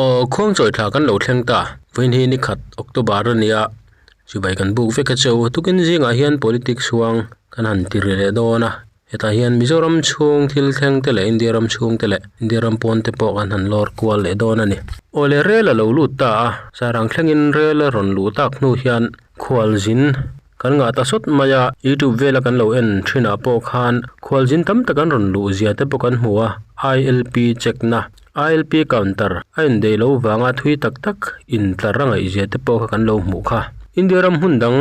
Aw khuangchawi thla kan lo thleng ta, vawiin hi ni khat October a nia, chibai kan buk vek a cheu, tukin zingah hian politics huang kan han ti ri leh dawn a, hetah hian Mizoram chhung thil thleng te leh India ram chhung te leh India ram pawn te pawh kan han lawr kual leh dawn a ni. Aw le rel a lo lut ta a, sarang thlengin rel a rawn luh tak hnu hian khualzin Kan ngah ta sawt mai a, youtube vela kan lo en thinah pawh khan khualzin tam tak an rawn luh zia te pawh kan hmu a, ILP check na, ILP counter a indeih loh vanga thui tak tak intlar a ngaih zia te pawh kha kan lo hmuh kha. India ram hmun dang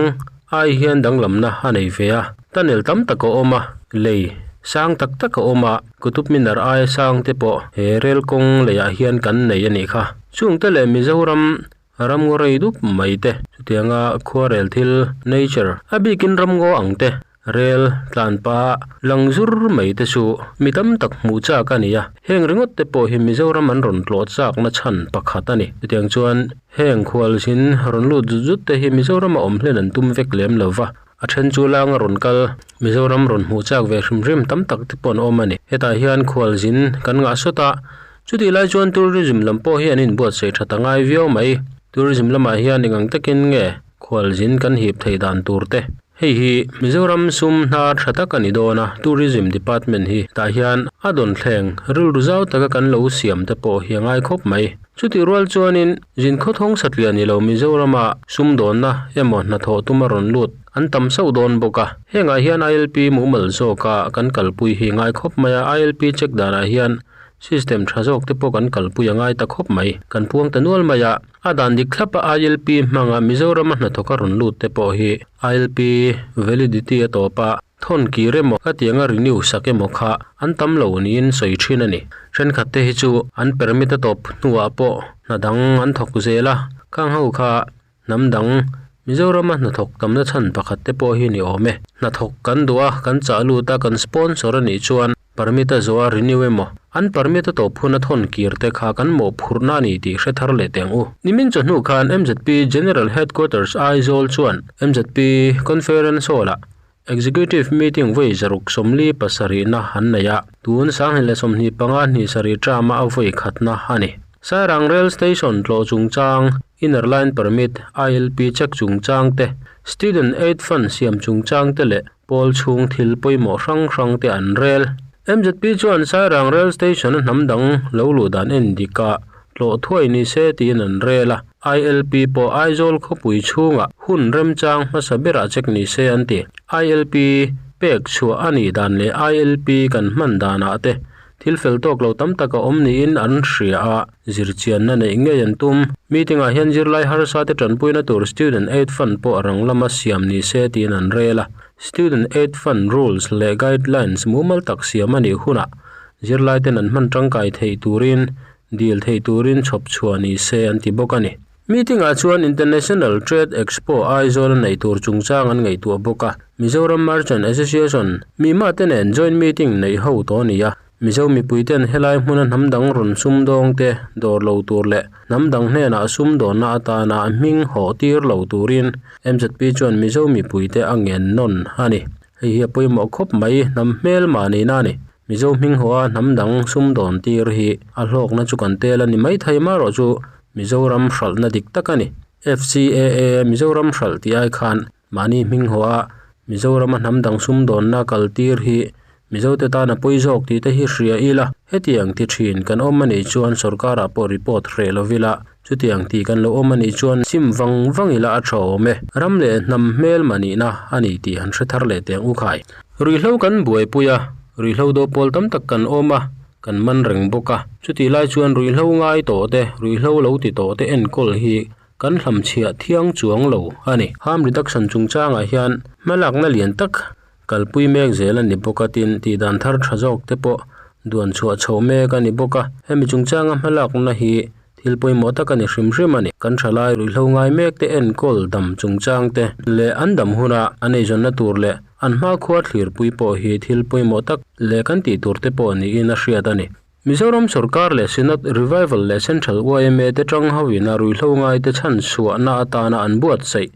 ai hian danglamna a nei ve a, tunnel tam tak a awm a, lei sang tak tak a awm a, Qutub Minar aia sang te pawh he rel kawng leiah hian kan nei a nih kha. Chungte leh Mizoram Ramngaw rei dup mai te, chutianga khuarel thil, nature, a bikin ramngaw ang te, rel, tlanpa, lang zur mai te chu mi tam tak hmuh chak a ni a. Heng ringawt te pawh hi Mizoram an rawn tlawh chakna chhan pakhat a ni. Chutiang chuan heng khualzin rawn lut zut zut te hi Mizorama awm hlen an tum vek lem lo va, a then chu langa rawn kal, Mizoram rawn hmuh chak ve hrim hrim tam tak te pawh an awm a ni. Hetah hian khualzin kan ngah sawt a, Chutih lai chuan tourism lam pawh hi an inbuatsaih tha ta ngai viau mai. Tourism lamah hian eng ang takin nge khualzin kan hip theih dan tur te. Hei hi Mizoram sum hnar tha tak a ni dawn a, Tourism Department hi tah hian a dawn thleng rilru zau taka kan lo siam te pawh hi a ngai khawp mai. Chutih rual chuanin zin khawthawng satliah ni lo Mizorama sumdawnna emaw hnathawh tuma rawn lut an tam sauh dawn bawk a. Hengah hian ILP mumal zawka kan kalpui hi ngai khawp mai a, ILP check danah hian System tha zawk te pawh kan kalpui a ngai ta khawp mai. Kan puang ta nual mai a, a dan dik thlap a ILP hmanga Mizorama hnathawk a rawn lut te pawh hi ILP validity a tawp a, thawn kir emaw ka tianga renew sak emaw kha an tam lo niin sawi thin a ni. Thenkhat te hi chu an permit a tawp hnuah pawh hna dang an thawk zel a, khang ho kha hnam dang Mizorama hnathawk tamna chhan pakhat te pawh hi ni awm e. Hnathawk kan duh a, kan chah lut a, kan sponsor a nih chuan permit a zawh a renew emaw, an permit a tawp hun a thawn kir te kha kan mawhphurhna a ni tih hre thar leh teng u. Nimin chawhnu khan MZP General Headquarters Aizawl chuan MZP Conference Hall-ah Executive Meeting vawi zaruk 47 na an nei a, tun 2025 hnih sarih term-a a vawi khatna a ni. Sairang Rail Station tlawh chungchang, Inner Line Permit, ILP, check chungchang te, Student Aid Fund siam chungchang te leh pawl chhung thil pawimawh hrang hrang te an rel. MZP chuan Sairang Rail Station-a hnam dang lo luh dan en dikah tlawh thuai ni se tiin an rel a. ILP pawh Aizawl khawpui chhungah hun remchang hmasa berah check ni se an ti. ILP pek chhuah a nih dan leh ILP kan hman danah te thil fel tawk lo tam tak a awm niin an hria a, zirchianna neih ngei an tum. Meeting ah hian zirlai harsa te tanpuina tur Student Aid Fund pawh rang lama siam ni se tiin an rel a. Student Aid Fund rules leh guidelines mumal tak siam a nih hunah zirlai ten an hman tangkai theih turin Dil theih turin chhawp chhuah ni se an ti bawk a ni. Meeting ah chuan International Trade Expo Aizawl a neih tur chungchang an ngaihtuah bawk a. Mizoram Merchant Association mima te nen joint meeting neih ho tawh a ni a. Mizo mipui ten helai hmuna hnam dang rawn sumdawng te dawr lo tur leh hnam dang hnenah sumdawnna atana hming hawh tir lo turin MZP chuan Mizo mipui te a ngen nawn a ni. Hei hi a pawimawh khawp mai, hnam hmelma nihna a ni. Mizo hming haw a hnam dang sumdawn tir hi a hlawkna chu kan tel a ni mai thei marawh chu Mizoram hralhna dik tak a ni. FCAA Mizoram hralh tih ai khan mahni hming haw a Mizorama hnam dang sumdawnna kal tir hi Mizote tan a pawi zawk tih te hi hria ila hetiang ti thin kan awm a nih chuan sorkarah pawh report hreh lo ila chutiang tih kan lo awm a nih chuan sim vang vang ila a tha awm e. Ram leh hnam hmelma nihna a ni tih han hre thar leh teh ang u khai. Ruihhlo kan buaipui a, ruihhlo do pawl tam tak kan awm a, kan man reng bawk a. Chutih lai chuan ruihhlo ngai tawh te, ruihhlo lo ti tawh te enkawl hi kan hlamchhiah thiang chuang lo a ni. Harm reduction chungchangah hian hmalakna lian tak kalpui mek zel a ni bawk a, tin tihdan thar tha zawk te pawh duan chhuah chhoh mek a ni bawk a. Hemi chungchanga hmalakna hi Thil pawimawh tak a ni hrim hrim a ni. Kan thalai ruihhlo ngai mek te enkawl dam chungchang te leh an dam huna an eizawnna tur leh an hmakhua thlirpui pawh hi thil pawimawh tak leh kan tih tur te pawh niin a hriat a ni. Mizoram sorkar leh Synod Revival leh Central yma te tang hoin a ruihhlo ngai te chhan chhuahna atana an buatsaih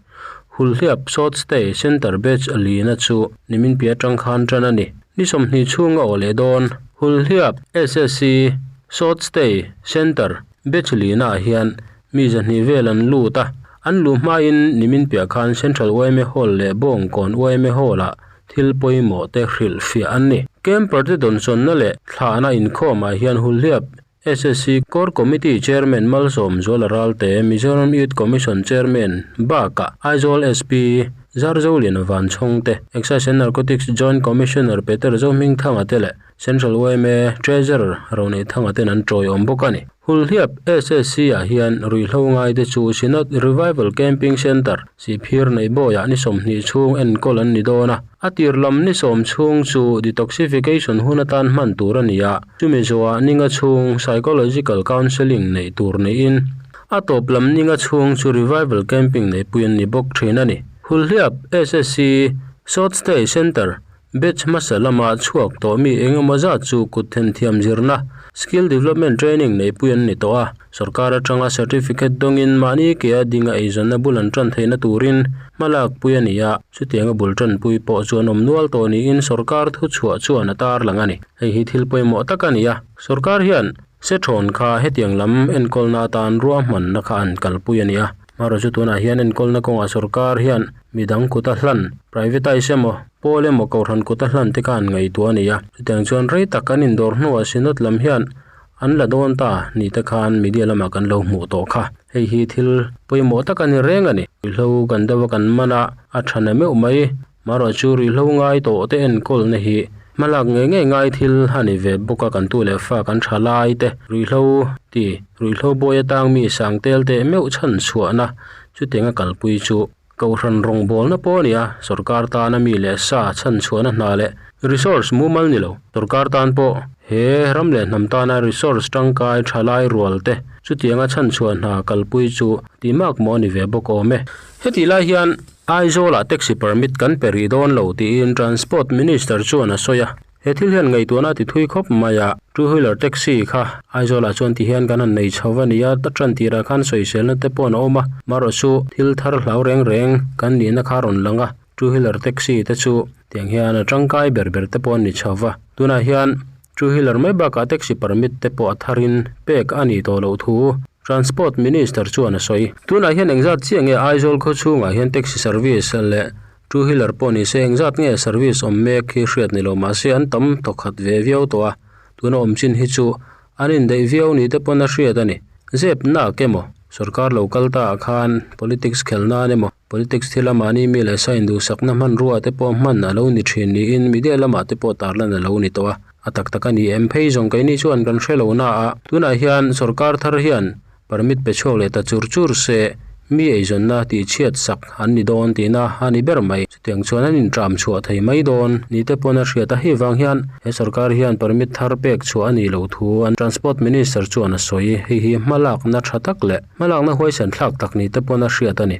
Hulhliap Short Stay Centre Batch lina chu nimin piah atang khan tan a ni. Ni 20 chhunga aw leh dawn Hulhliap SSC Short Stay Centre. Batch lina ah hian mi 200 vel an lut a, an luh hmain nimin piah khan Central yma Hall leh Bawngkawn yma Hall ah thil pawimawh te hrilh fiah an ni. Camper te dawnsawnna leh thlahna inkhawm ah hian Hulhliap SSC Core Committee Chairman Malsawm Zuala Ralte, Mizoram Youth Commission Chairman bakah Aizawl SP Zarzolian Vanchhawngte, Excise and Narcotics Joint Commissioner Peter Zohmingthanga te leh Central yma Treasurer Roneihthanga ten an tawiawm bawk a ni. Hulhliap SSC ah hian ruihhlo ngaite chu Synod Revival Camping Centre, Sihphir Neihbawiah ni 20 chhung enkawl an ni dawn a. A tir lam ni 10 chhung chu detoxification hun atan hman tur a ni a, chumi zawhah ninga chhung psychological counselling neih tur niin a tawp lam ninga chhung chu revival camping neihpui an ni bawk thin a ni. Hulhliap SSC Short Stay Centre Batch hmasa lama chhuak tawh mi eng emaw zat chu kut thenthiam zirna, skill development training neihpui an ni tawh a. Sorkar atanga certificate dawngin mahni ke a dinga eizawnna bul an tan theihna turin hmalak pui a ni a, chutianga bul tanpui pawh chu an awm nual tawh niin sorkar thuchhuah chuan a tarlang a ni. Hei hi thil pawimawh tak a ni a, sorkar hian Sethawn kha hetiang lam enkawlna atan ruahmanna kha an kalpui a ni a. Hmarawh chu tunah hian enkawlna kawngah sorkar hian midang kuta hlan, privatise emaw, pawl emaw kohhran kuta hlan te kha an ngaihtuah a ni a. Chutiang chuan rei tak an indawr hnuah Synod lam hian an la dawn ta ni te khan media lamah kan lo hmuh tawh kha. Hei hi thil pawimawh tak a ni reng a ni. Ruihhlo kan deuh a kan man a, a tha na meuh mai. Marawh chu ruihhlo ngai tawh te enkawlna hi hmalak ngei ngei ngai thil a ni ve bawk a, kan tu leh fa kan tha lai te ruihhlo ti ruihhlo bawi atang mi sang tel teh meuh chhan chhuahna chutianga kalpui chu kohhran rawngbawlna pawh a ni a, sorkar tana mi leh sa chhan chhuahna hna leh resource mumal ni lo. Sorkar tan pawh he ram leh hnam tana resource tangkai tha lai rual te chutianga chhan chhuah hna kalpui chu tihmak maw a ni ve bawk awm e. Hetih lai hian Aizawlah taxi permit kan pe rih dawn lo tiin Transport Minister chuan a sawi a. He thil hian ngaihtuahna a ti thui khawp mai a, two wheeler taxi kha Aizawlah chuan ti hian kan han nei chho va nia, ta tan tirah khan sawiselna te pawh an awm a, marawh chu thil thar hlau reng reng kan nihna kha a rawn lang a, two wheeler taxi te chu tiang hian a tangkai ber ber te pawh an ni chho va. Tunah hian Two wheeler mai bakah taxi permit te pawh a tharin pek a nih tawh loh thu Transport Minister chuan a sawi. Tunah hian engzat chiah nge Aizawl khaw chhungah hian taxi service leh two wheeler pawh ni se engzat nge service awm mek hi hriat ni lo mahse an tam thawkhat ve viau tawh a, tuna awm chin hi chu an indaih viau ni te pawn a hriat a ni. Zep nak emaw sorkar lo kal ta ah khan politics khel nan emaw Politics thila mahni mi leh sa induhsakna hmanrua te pawh hman a lo ni thin niin media lamah te pawh tarlan a lo ni tawh a. A tak tak a ni em phei zawng keini chuan kan hre lo na a, tunah hian sorkar thar hian permit pe chhuak leh ta chur chur se mi eizawnna tihchhiat sak an ni dawn tihna a ni ber mai. Chutiang chuan an intram chhuah thei mai dawn ni te pawn a hriat a, hei vang hian he sorkar hian permit thar pek chhuah a nih loh thu an Transport Minister chuan a sawi. Hei hi hmalakna tha tak leh hmalakna huaisen thlak tak ni te pawn a hriat a ni.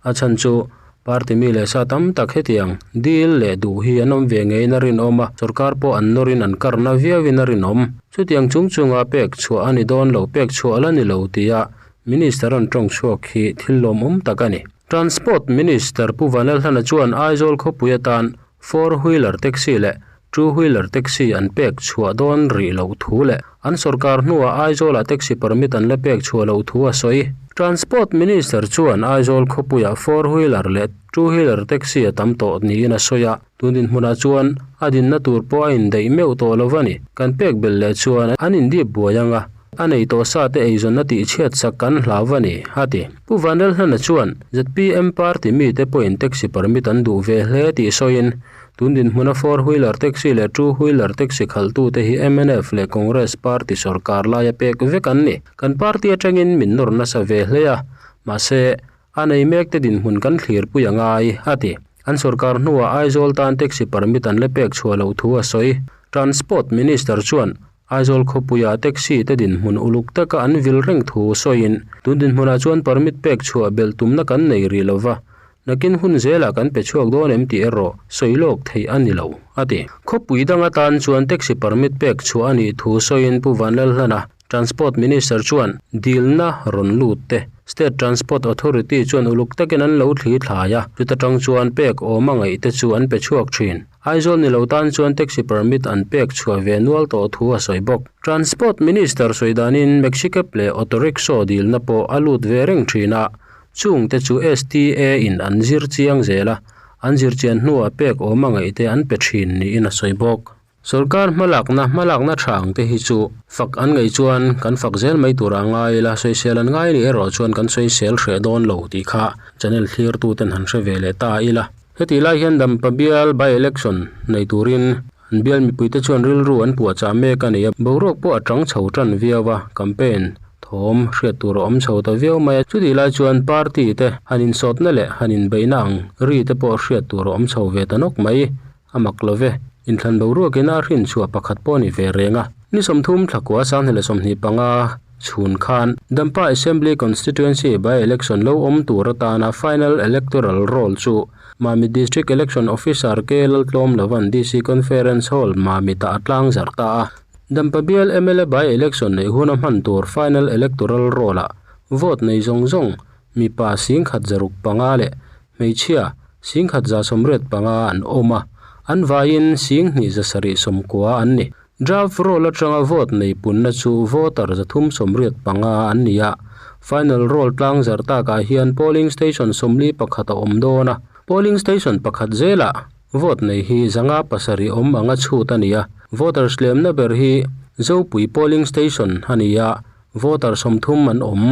A chhan chu party mi leh sa tam tak hetiang dil leh duh hi an awm ve ngeiin a rinawm a, sorkar pawh an nawrin an karna viauin a rinawm. Chutiang chung chunga pek chhuah a ni dawn lo, pek chhuah la ni lo tia Minister an tawng chhuak hi thil lawmawm tak a ni. Transport Minister Pu Vanlalhlana chuan Aizawl khawpui atan four wheeler taxi leh two wheeler taxi an pek chhuah dawn rih loh thu leh an sorkar hnuah Aizawlah taxi permit an la pek chhuah loh thu a sawi. Transport Minister chuan Aizawl khawpuiah four wheeler leh two wheeler taxi a tam tawh niin a sawi a, tun dinhmunah chuan a dinna tur pawh a indaih meuh tawh lo va ni. Kan pek belh leh chuan an indip buai ang a. A nei tawh sa te eizawnna tihchhiat sak kan hlau a ni, a ti. Pu Vanlalhlana chuan zpm party mite pawhin taxi permit an duh ve hle tih sawiin, tun dinhmuna four wheeler taxi leh two wheeler taxi khalhtute hi mnf leh Congress party sorkar laia pek vek an ni. Kan party atangin min nawr nasa ve hle a, mahse, A nei mek te dinhmun kan thlirpui a ngai, a ti. An sorkar hnuah Aizawl tan taxi permit an la pek chhuah loh thu a sawi. Transport Minister chuan Aizawl khawpuiah taxi te dinhmun uluk taka an vil reng thu sawiin, tun dinhmunah chuan permit pek chhuah belh tumna kan nei rih lova, nakin hun zelah kan pe chhuak dawn em tih erawh sawi lawk theih a ni lo, a ti. Khawpui dang atan chuan taxi permit pek chhuah a nih thu sawiin Pu Vanlalhlana, Transport Minister chuan dilna rawn lut te. State Transport Authority chuan uluk takin an lo thli thlai a, chuta tang chuan pek awm a ngaih te chu an pe chhuak thin. Aizawl ni lo tan chuan taxi permit an pek chhuah ve nual tawh thu a sawi bawk. Transport Minister sawi danin Maxicab leh Auto Rickshaw dilna pawh a lut ve reng thin a, chung te chu STA in an zir chiang zel a, an zir chian hnuah pek awm a ngaih te an pe thin niin a sawi bawk. Sorkar hmalakna hmalakna tha ang te hi chu fak an ngaih chuan kan fak zel mai tur a ngai ila, sawisel an ngai nih erawh chuan kan sawisel hreh dawn lo tih kha channel thlirtu ten han hre ve leh ta ila. Hetih lai hian Dampa bial by-election nei turin an bial mipuite chuan rilru an puahchah mek a ni a, boruak pawh a tang chho tan viau a, campaign thawm hriat tur a awm chho ta viau mai a, chutih lai chuan party te han insawtna leh han inbeihna ang ri te pawh hriat tur a awm chho ve ta nawk mai. A mak lo ve, inthlan boruakin a hrinchhuah pakhat pawh a ni ve reng a. Ni 30 thlakua 2025 chhun khan Dampa Assembly Constituency by-election lo awm tur atana final electoral roll chu Mamit District Election Officer K Laltlawm Lovan DC Conference Hall Mamit-ah a tlangzarh ta a. Dampa bial mla by-election neih huna hman tur final electoral roll-ah vote nei zawng zawng mipa 10,600 leh Hmeichhia, 10,185 an awm a, an vaiin 2,790 an ni. Draft roll atanga vote nei punna chu voter 385 an ni a. Final roll tlang zarh takah hian polling station 41 a awm dawn a, polling station pakhat zelah vote nei hi 507 awm anga chhut a ni a. Voters tlemna ber hi Zopui polling station a ni a, voter 30 an awm.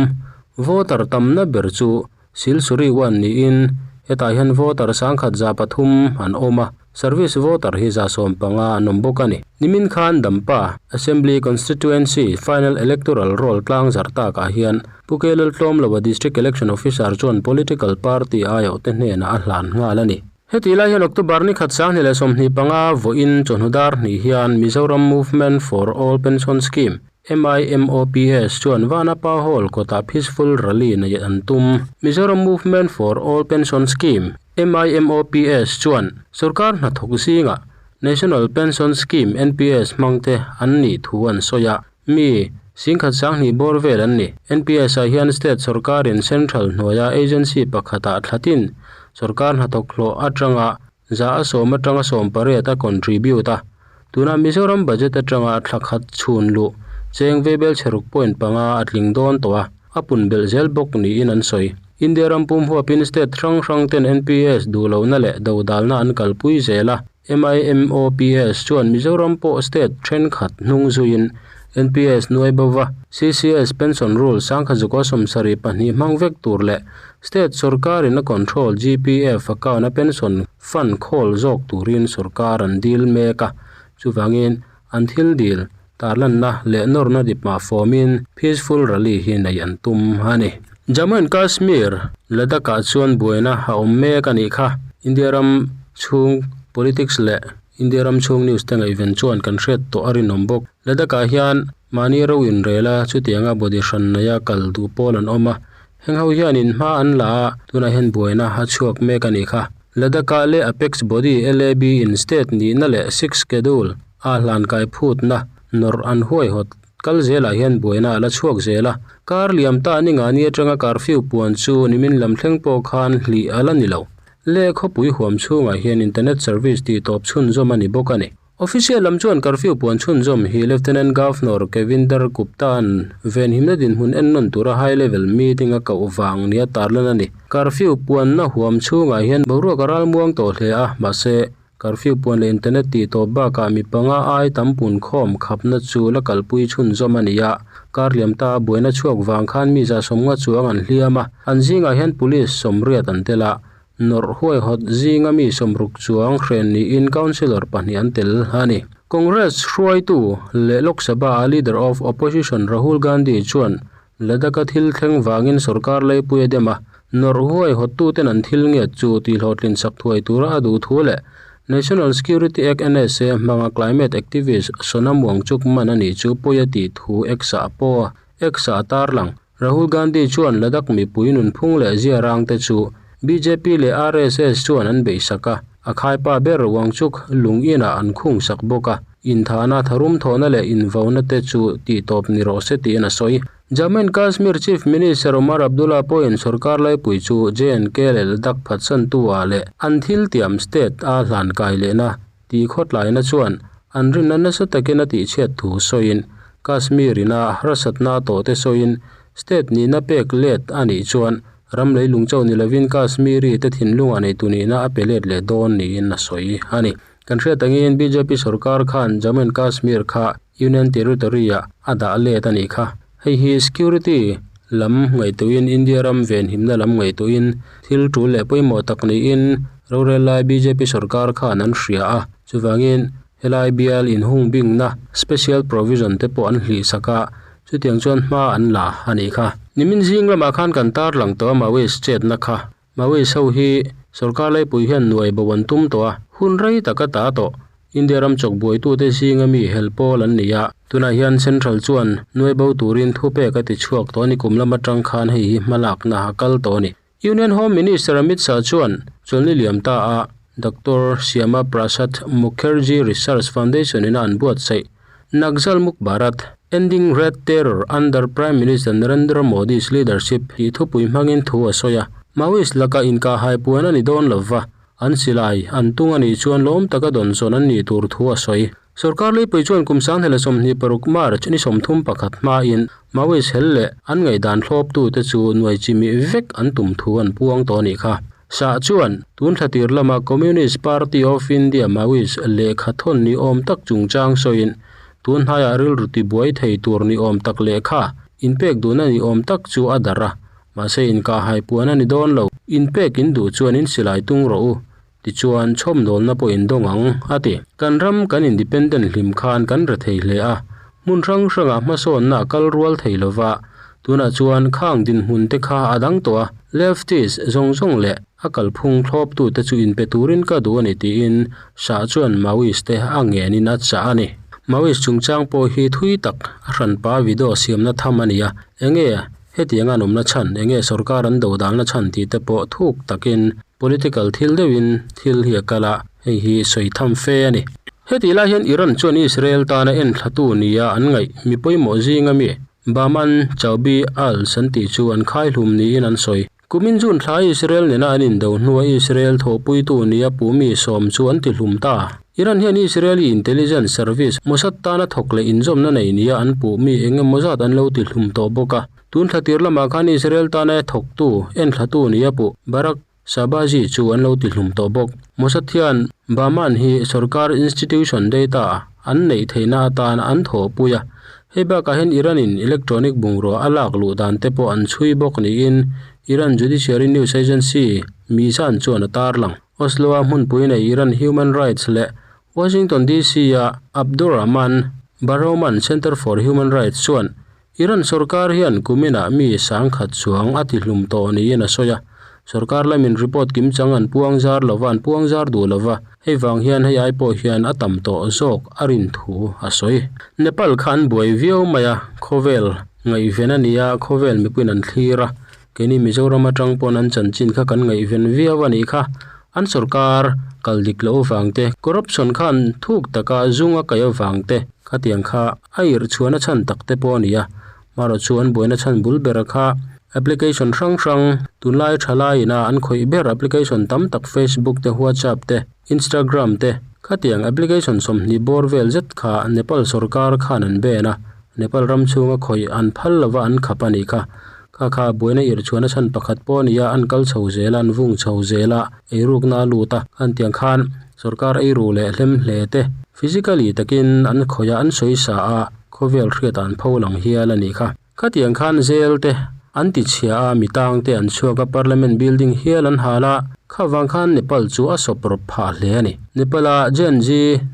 Voter tamna ber chu Silsuri one niin hetah hian voter 1,300 an awm a, service voter hi 75 an awm bawk a ni. Nimin khan Dampa Assembly Constituency Final Electoral Roll tlang zarh takah hian Pu K Laltlawmloa District Election Officer chuan political party aiawh te hnenah a hlan nghal a ni. Hetih lai hian October ni khat 2025 vawiin chawhnu dar hnih hian Mizoram Movement for All Pension Scheme, MIMOPS, chuan Vanapa Hall kawtah Peaceful Rally nei an tum. Mizoram Movement for All Pension Scheme, MIMOPS, chuan sorkar hnathawk zingah National Pension Scheme, NPS, hmangte an nih thu an sawi a. Mi, 10,000 bawr vel an ni. NPS ah hian state sorkarin central hnuaia agency pakhatah thlatin sorkar hnathawk hlawh atanga 10% atanga 80 a contribute a. Tuna Mizoram budget atanga thla khat chhun luh cheng veibel chheruk point panga a tling dawn tawh a, a pun belh zel bawk niin an sawi. India ram pum huapin state hrang hrang ten NPS duh lohna leh dodalna an kalpui zel a. MIMOPS chuan Mizoram pawh state thenkhat hnung zuiin NPS nuai bova CCS pension rule 1972 hmang vek tur leh state sorkarin a control GPF account a pension fund khawl zawk turin sorkar an dil mek a, chuvangin an thil dil tarlanna leh nawrna dipmah fawmin peaceful rally hi nei an tum a ni. Jammu and Kashmir, Ladakh-ah chuan buaina a awm mek a nih kha. India ram chhung politics leh India ram chhung news te ngaihven chuan kan hriat tawh a rinawm bawk. Ladakh-ah hian mahni ro inrel a, chutianga body hran neia kal duh pawl an awm a. Heng ho hianin hma an la a, tunah hian buaina a chhuak mek a nih kha. Ladakh-ah leh Apex Body, LAB, in state nihna leh Sixth Schedule a hlankai phutna nawrh an huaihawt Kal zelah hian buaina a la chhuak zel a, kar liam ta ni nga ni atanga curfew puan chu nimin lam thleng pawh khan hlih a la ni lo. Le khawpui huam chhungah hian internet service tih tawp chhunzawm a ni bawk a ni. Official lam chuan curfew puan chhunzawm hi Lieutenant Governor Kevinder Gupta-a'n venhimna dinhmun ennawn tura high level meeting a koh vang nia tarlan a ni. Curfew puanna huam chhungah hian boruak a ralmuang tawh hle a, mahse, Curfew puan leh internet tih tawp bakah mi panga ai tam pun khawm khapna chu la kalpui chhunzawm a ni a. Kar liam ta a buaina chhuak vang khan mi 150 chuang an hliam a, an zingah hian police 80 an tel a. Nawrh huaihawt zinga mi 60 chuang hren niin councillor pahnih an tel a ni. Congress hruaitu leh Lok Sabha a Leader of Opposition Rahul Gandhi chuan Ladakh-a thil thleng vangin sorkar leipui a dem a, nawrh huai hawttuten an thil ngiat chu tihhlawhtlin sak thuai tura a duh thu leh National Security Act, NSA, hmanga climate activist Sonam Wangchuk man a nih chu pawi a tih thu X-ah pawh X-ah a tarlang. Rahul Gandhi chuan Ladakh mipui nunphung leh ziarangte chu bjp leh RSS chuan an beihsak a, a khaipa ber Wangchuk lung inah an khungsak bawk a, inthahna, tharum thawhna leh invauna te chu tihtawp ni rawh se tiin a sawi. Jammu and Kashmir Chief Minister Omar Abdullah pawhin sorkar laipui chu J&K leh Ladakh phatsantu ah leh an thil tiam state a hlan kai lehna tih khawtlaina chuan an rinna nasa takin a tihchhiat thu sawiin Kashmir ina harsatna tawh te sawiin state nihna pek let a nih chuan ram leilung chauh ni lovin Kashmiri te thinlungah neitu nihna a pe let leh dawn niin a sawi a ni. Kan hriat angin bjp sorkar khan Jammu and Kashmir kha Union Territory ah a dah let a nih kha. Hei hi security lam ngaihtuahin India ram venhimna lam ngaihtuahin thil tul leh pawimawh tak niin rorel lai bjp sorkar khan an hria a. Chuvangin helai bial inhung bingna special provision te pawh an hlih sak a, chutiang chuan hma an la a nih kha. Nimin zing lamah khan kan tarlang tawh a Maoist chetna kha. Maoist ho hi sorkar laipui hian nuai bo an tum tawh a, hun rei tak a ta tawh. India ram chawk buaitute zinga mi hel pawl an ni a, tunah hian Central chuan nuai bo turin thupek a ti chhuak tawh a ni kum lam atang khan hei hi hmalakna a kal tawh a ni. Union Home Minister Amit Shah chuan chawlhni liam ta a Doctor Shyama Prasad Mukherjee Research Foundation ina an buatsaih Naxal Muk Bharat, Ending Red Terror Under Prime Minister Narendra Modi's Leadership tih thupui hmangin thu a sawi a. Maoist laka inkahhai puan a ni dawn lova, an silai an tung a nih chuan lawm taka dawnsawn an nih tur thu a sawi. Sorkar leipui chuan kum 2026 March ni 31 hmain Maoist hel leh an ngaihdan thlawptute chu nuai chimih vek an tum thu an puang tawh a nih kha. Shah chuan tun thla tir lama Communist Party of India Maoist lehkha thawn ni awm tak chungchang sawiin tun hnaiah rilru tibuai thei tur ni awm tak lehkha inpek duhna ni awm tak chu a darh a, mahse inkahhai puan a ni dawn lo. Inpek in duh chuan in silai tung rawh u. Tichuan, chhawmdawlna pawh in dawng ang, a ti. Kan ram kan independent hlim khan kan re thei hle a, hmun hrang hrangah hmasawnna a kal rual thei lo va, tunah chuan khang dinhmun te kha a dang tawh a, leftist zawng zawng leh a kalphung thlawptute chu inpe turin ka duh a ni tiin Shah chuan Maoist te a ngenin a chah a ni. Maoist chungchang pawh hi thui tak a hranpa video siamna tham a ni a, enge hetianga an awmna chhan, enge sorkar an dodalna chhan tih te pawh thuk takin Political thil deuhin thil hi a kal a, hei hi sawi tham fe a ni. Hetih lai hian Iran chuan Israel tana enthlatu nia an ngaih mi pawimawh zinga mi Bahman Chaubi Als an tih chu an khaihlum niin an sawi. Kumin June thla Israel nena an indo hnua Israel thawhpuitu nia puh mi sawm chu an tihlum ta. Iran hian Israeli intelligence service Mossad tana thawk leh inzawmna nei nia an puh mi eng emaw zat an lo tihlum tawh bawk a. Tun thla tir lamah khan Israel tana thawktu, enthlatu nia puh Barak Shabazi chu an lo tihlum tawh bawk. Mossad hian Bahman hi sorkar institution data an neih theihna atan an thawhpui a. Hei bakah hian Iran-in electronic bungrua a lak luh dan te pawh an chhui bawk niin Iran Judiciary News Agency, Mizan chuan a tarlang. Oslo-a hmunpui nei Iran Human Rights leh Washington DC-a Abdorrahman Baroman Center for Human Rights chuan Iran sorkar hian kuminah mi sangkhat chuang a tihlum tawh niin a sawi a, sorkar lamin report kimchang an puang zar lova an puang zar duh lova, hei vang hian hei ai pawh hian a tam tawh zawk a rin thu a sawi. Nepal kha an buai viau mai a, khawvel ngaihven a ni a, khawvel mipuiin an thlir a, keini Mizoram atang pawn an chanchin kha kan ngaihven viau a nih kha, an sorkar kal dik loh avang te, corruption khan thuk taka zung a kaih avang te, Khatiang kha a irh chhuahna chhan tak te pawh a ni a, marawh chu an buaina chhan bul bera kha application hrang hrang tunlai thalai ina an khawih ber application tam tak Facebook te WhatsApp te Instagram te khatiang application 20 bawr vel zet kha Nepal sorkar khan an ban a, Nepal ram chhunga khawih an phal lova an khap a nih kha. Kha kha buaina irh chhuahna chhan pakhat pawh a ni a, an kal chho zel a, an vung chho zel a, eirukna a lut a, khantiang khan Sorkar eiru leh hlem hle te physically takin an khawih a, an sawi sa a, khawvel hriat an pho lang hial a nih kha. Khatiang khan zel te an ti chhia a, mi tang te an chhuak a, parliament building hial an hal a, kha vang khan Nepal chu a sawp rawp phah hle a ni. Nepal a Gen Z,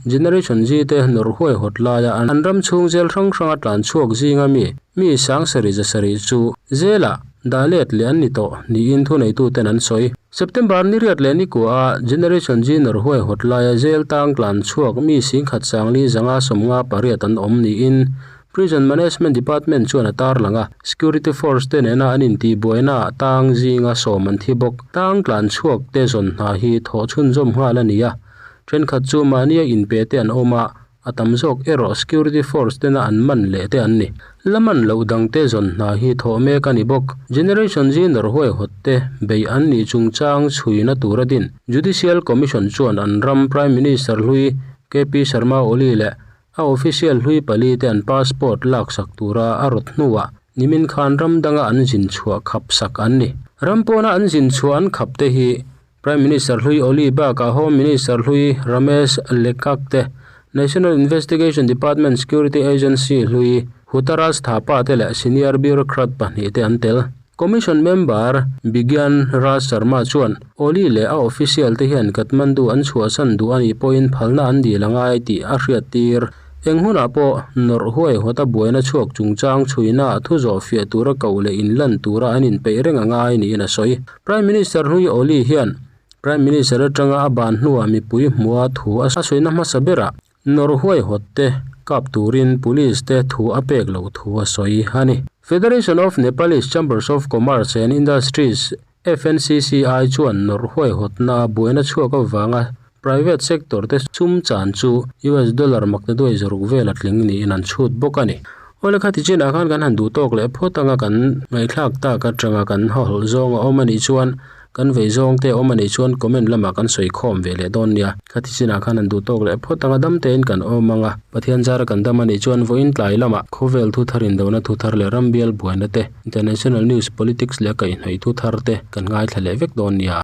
Generation Z te nawrh huai hawt laia an ram chhung zel hrang hranga tlan chhuak zinga mi, mi sangsarih zasarih chu zelah Dah let leh an ni tawh niin thuneituten an sawi. September ni riat leh ni kuaha Generation Z nawr huai hawt laia jail tang tlan chhuak mi singkhat sangli zanga 58 an awm niin Prison Management Department chuan a tarlang a. Security Force te nena an intihbuainaah tang zinga sawm an thi bawk. Tang tlan chhuak te zawn hna hi thawh chhunzawm nghal a ni a. Thenkhat chu mahnia inpe te an awm a. A tam zawk erawh security force tena an man leh te an ni. La man loh dangte zawn hna hi thawh mek a ni bawk. Generation Z nawrh huaihawt te bei an nih chungchang chhuina tura din Judicial Commission chuan an ram Prime Minister hlui KP Sharma Oli leh a official hlui pali te an passport laksak tura a rawt hnuah nimin khan ram danga an zin chhuah khap sak an ni. Ram pawna an zin chhuah an khap te hi Prime Minister hlui Oli bakah Home Minister hlui Ramesh Lekhak te, National Investigation Department Security Agency hlui Hutaraj Thapa te leh senior bureaucrat pahnih te an tel. Commission member Bigyan Raj Sharma chuan Oli leh a official te hian Kathmandu an chhuahsan duh a nih pawhin phalna an dil a ngai tih a hriattir. Eng hunah pawh nawrh huaihawta buaina chhuak chungchang chhuina thu zawh fiah tura koh leh inlan tura an inpeih reng a ngai niin a sawi. Prime Minister hlui Oli hian Prime Minister atanga a ban hnuah mipui hmua thu a sawina hmasa berah nawrh huaihawt te kap turin police te thu a pek loh thu a sawi a ni. Federation of Nepalese Chambers of Commerce and Industries, FNCCI, chuan nawrh huaihawtna buaina chhuak avanga private sector te sum chan chu US dollar maktaduai zaruk vel a tling niin an chhut bawk a ni. Awle khati chinah khan kan han duh tawk leh phawt anga kan ngaihthlak tak atanga kan hawhawlh zawng a awm a nih chuan kan vei zawng te a awm a nih chuan comment lamah kan sawi khawm ve leh dawn nia. Khati chinah khan han duh tawk leh phawt anga dam tein kan awm anga Pathian zara kan dam a nih chuan vawiin tlai lamah khawvel thu thar indona thu thar leh rambial buaina te, international news, politics leh kaihhnawih thu thar te kan ngaithla leh vek dawn nia.